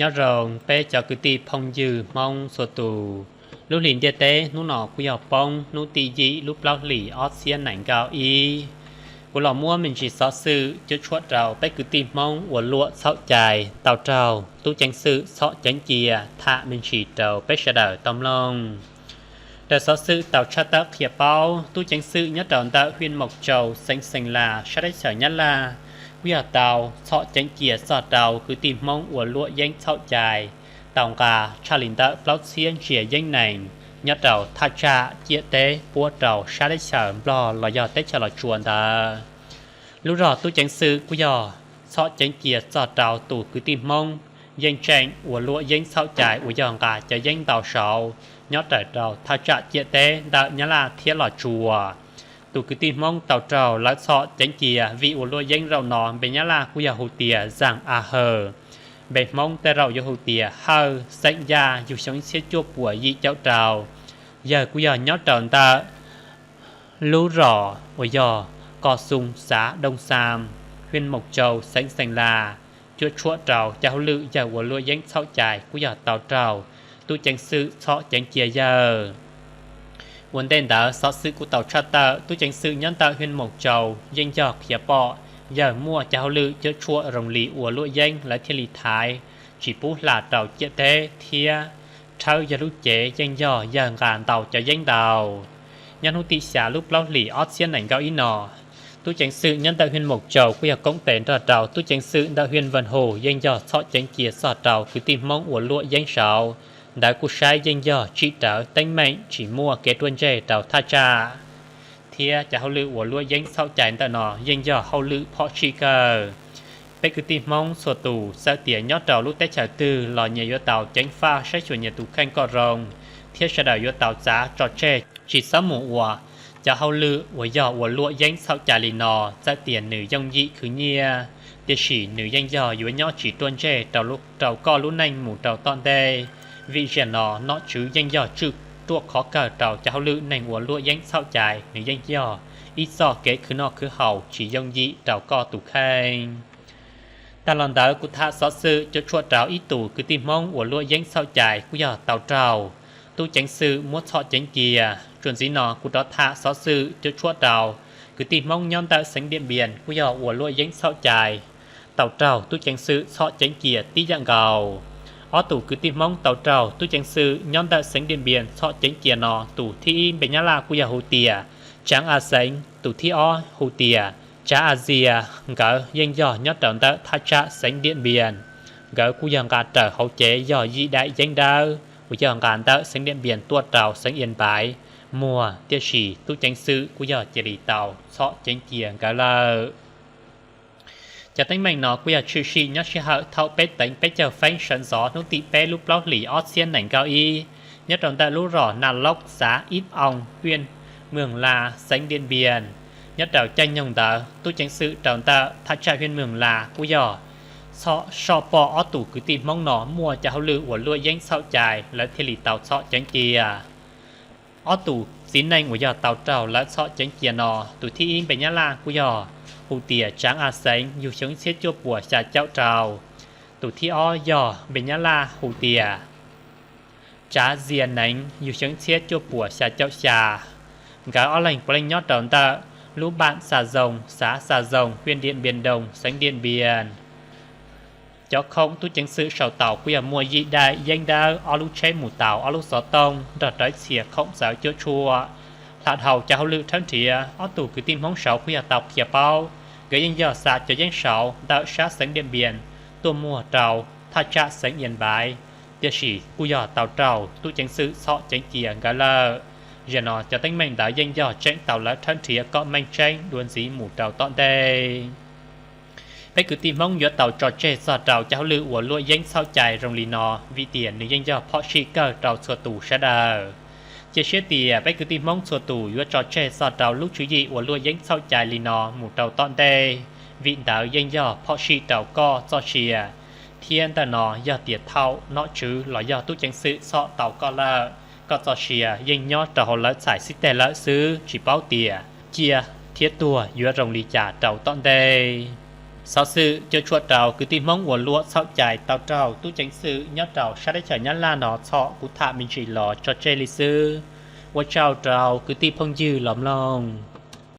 Nyob zoo peb cov kwv tij phooj ywg Hmoob txhua tus. Lub hlis ntiaj teb hnub no kuj yog poob hnub tim yim lub plaub hlis ob txhiab nees nkaum ib. Kuv los muab me ntsis xov xwm cuam tshuam rau peb kwv tij Hmoob ua luam txhaum cai tau raug tub ceev xwm txhob ceev cia tham me ntsis rau peb sawv daws tau mloog. Raws xov xwm tau tshaj tawm qhia paub, tub ceev xwm nyob rau ntawm hwj Moos Tsau xeev Xees Las sab teb chaws Nyab Laj kuj yog tau txhob ceev cia txog rau kwv tij Hmoob ua luam yeeb txhaum cai tau nqa tshaj li ntawm plaub txhiab ntsiav yeeb nees nyob rau thaj tsam ciam teb puab rau sab teb chaws Nplog los yog teb chaws Los Tsuas ntawd. Lub zog tub ceev xwm kuj yog txhob ceev cia txog rau tus kwv tij Hmoob yeej tseem ua luam yeeb txhaum cai uas yog nqa cov yeeb ntau saud nyob raws rau thaj tsam ciam teb ntawm Nyab Laj thiab Los Tsuas. Tus kwv tij Hmoob tau raug lawv txhob ceev cia vim ua luam yeeb zaum no npe Nyab Laj kuj yog hu tias Zam A Hawm, npe Hmoob tej zaum yuav hu tias Hawj, xeem Yaj, yug xyoo ib txhiab cuaj puas yim caum rau. Yawg kuj yog nyob rau ntawm lub zos uas yog Kos Xoo xav Doo Xam, hwj Moos Tsau xeev Xees Las. Cuam tshuam rau cov hauj lwm yawg ua luam yeeb txhaum cai kuj yog tau raug tub ceev xwm txhob ceev cia yawg. Ua ntej ntawd xov xwm kuj tau tshaj tawm tub ceev xwm nyob ntawm hwj Moos Tsau yeej yog qhia pom yawg muaj cov hauj lwm cuam tshuam zoo li ua luam yeeb lawv thiaj li thaiv tsis pub hla rau ciam teb thiab rhawv yawg lub cev yeej yog yawg nqa ntau cov yeeb ntau. Nyob hnub tim xya lub plaub hlis ob txhiab nees nkaum ib no, tub ceev xwm nyob ntawm hwj Moos Tsau kuj yog koob tes nrog rau tub ceev xwm ntawm hwj Vaj Hum yeej yog txhob ceev cia txog rau kwv tij Hmoob ua luam yeeb saud. Ntawd kuj saib yeej yog tsim rawv teeb meem tsis muaj kev ruaj ntseg rau thaj tsam thiab cov hauj lwm ua luam yeeb txhaum cai ntawm no yeej yog hauj lwm phom sij kawg. Peb kwv tij Hmoob txhua tus txawm tias nyob rau lub teb chaws twg los nyias yuav tau ceev faj saib xyuas nyias tus kheej kom zoo thiab sawv daws yuav tau txav tso tseg tsis txhob mus ua cov hauj lwm uas yog ua luam yeeb txhaum cai li no. Txawm tias nws yooj yim khwv nyiaj, tiam sis nws yeej yog yuav nyob tsis ruaj ntseg rau koj lub neej mus rau tom ntej. Vim zaum no nom tswv yeej yog tswj ruaj khov kawg rau cov hauj lwm neeg ua luam yeeb txhaum cai, nws yeej yog ib txoj kev khwv noj khwv haus tsis yooj yim rau koj tus kheej. Tag los ntawd kuv tham xov xwm cuam tshuam rau ib tus kwv tij Hmoob ua luam yeeb txhaum cai kuj yog tau raug tub ceev xwm muab txhob ceev cia. Txuas ntxiv no kuv rov tham xov xwm cuam tshuam rau kwv tij Hmoob nyob ntawm xeev Diam Npias kuj yog ua luam yeeb txhaum cai tau raug tub ceev xwm txhob ceev cia tib yam nkaus. Ob tus kwv tij Hmoob tau raug tub ceev xwm nyob ntawm xeev Diam Npias txhob ceev cia no, tus thib ib npe Nyab Laj kuj yog hu tias Tsaav A Xeev, tus thib ob hu tias Tsaav A Zias. Nkawd yeej yog nyob rau ntawm thaj tsam xeev Diam Npias. Nkawd kuj yog nqa raws hauv cev yog yim daim yeeb dawb uas yog nqa ntawm xeev Diam Npias tuaj rau xeev Ias Npaiv muag, tiam sis tub ceev xwm kuj yog cia li tau txhob ceev cia nkawd lawm. Cov teeb meem no kuj yog tshwm sim nyob sij hawm thaum peb teev peb caug feeb sawv ntxov hnub tim peb lub plaub hlis ob txhiab nees nkaum ib, nyob rau ntawm lub zos Na Loj xav Ib Oo, hwj Mws Las, xeev Diam Npias. Nyob rau caij nyoog ntawd tub ceev xwm rau ntawm thaj tsam hwj Mws Las kuj yog txhob soj pom ob tus kwv tij Hmoob no muaj cov hauj lwm ua luam yeeb txhaum cai, lawv thiaj li tau txhob ceev cia. Ob tus txiv neej uas yog tau raug lawv txhob ceev cia no, tus thib ib npe Nyab Laj kuj yog hu tias Tsaav A Xeev, yug xyoo ib txhiab cuaj puas xya caum rau. Tus thib ob yog npe Nyab Laj hu tias Tsaav Zias Neev, yug xyoo ib txhiab cuaj puas xya caum xya. Nkawd ob leeg puav leej nyob rau ntawm lub npam Xa Zoo, xav Xa Zoo, hwj Diam Npias Doos, xeev Diam Npias. Cov khoom tub ceev xwm sau tau kuj yog muaj yim daim yeeb dawb, ob lub tsheb mus taus, ob lub xov tooj nrog rau ib txhia khoom txawv cuam tshuam. Hla dhau cov hauj lwm rhawb nrhiav, ob tus kwv tij Hmoob saud kuj yog tau qhia paub nkawd yeej yog xa cov yeeb saud ntawm sab xeev Diam Npias tuaj muag rau thaj tsam xeev Ias Npaiv, tiam sis kuj yog tau raug tub ceev xwm txhob ceev cia nkawd lawm. Zaum no cov teeb meem ntawd yeej yog tseem tau lawv rhawb nrhiav kom meej tseeb dua ntxiv mus rau tom ntej. Peb kwv tij Hmoob yuav tau tso tseg txog rau cov hauj lwm ua luam yeeb txhaum cai zoo li no, vim tias nws yeej yog phom sij kawg rau txhua tus sawv daws. Cia siab tias peb kwv tij Hmoob txhua tus yuav tso tseg txog rau lub tswv yim ua luam yeeb txhaum cai li no mus rau tom ntej, vim ntawd yeej yog phom sij rau koj txoj sia. Thiab ntawm no yog tias thaum nom tswv los yog tub ceev xwm txhob tau koj lawm, koj txoj sia yeej nyob rau hauv lawv txhais xib teg lawm xwb, tsis paub tias ciaj thiab tuag yuav zoo li cas rau tom ntej. Xov xwm cuam tshuam rau kwv tij Hmoob uas luam txhaum cai tau raug tub ceev xwm nyob rau sab teb chaws Nyab Laj no txhom kuv tham me ntsis los tso tseg li xwb. Ua tsaug rau kwv tij phooj ywg los mloog.